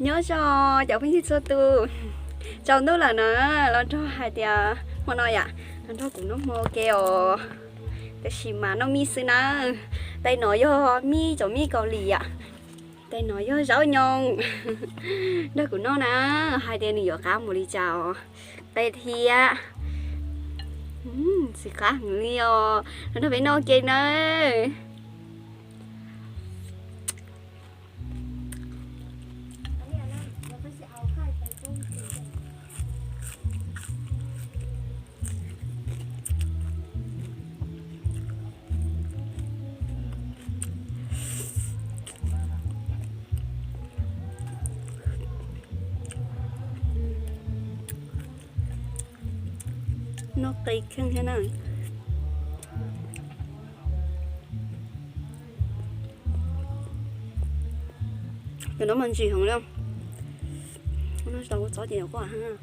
Nyob zoo cov phooj ywg txhua tus, tsaus ntuj lawm na, los nrog hais tias hmo no yom, los nrog kuv noj hmo ua ke os. Tab sis mas noj mij xwb na, tais no yog mij, cov mij Kaus Lim yom, tais no yog zaub nyoos. Nrog kuv noj na, hais tias nws yuav qab npaum li cas os. Qe thiab, txiv qab heev li os, los nrog peb noj ua ke nawb. Noj qe kheej thiab na. Cov no mas ntsim heev li. Noj tsis tau kua txob ces yuav quaj heev.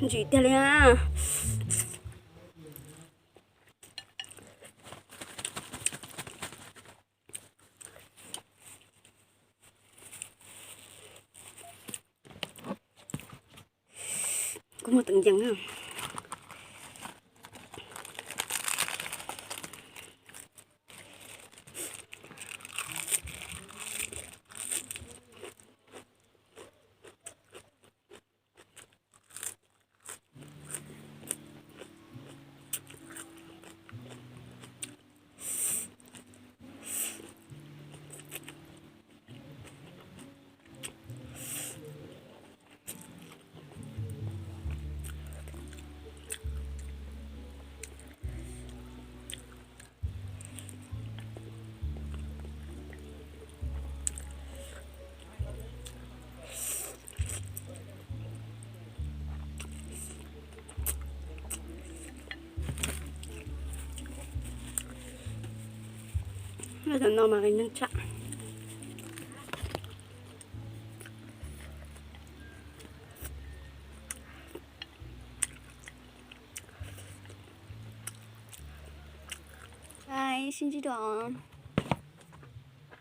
Ntsim tiag li na. Kuv muag teev yees na. Tam no mas qis neeg tshaj. Sib ntsib dua.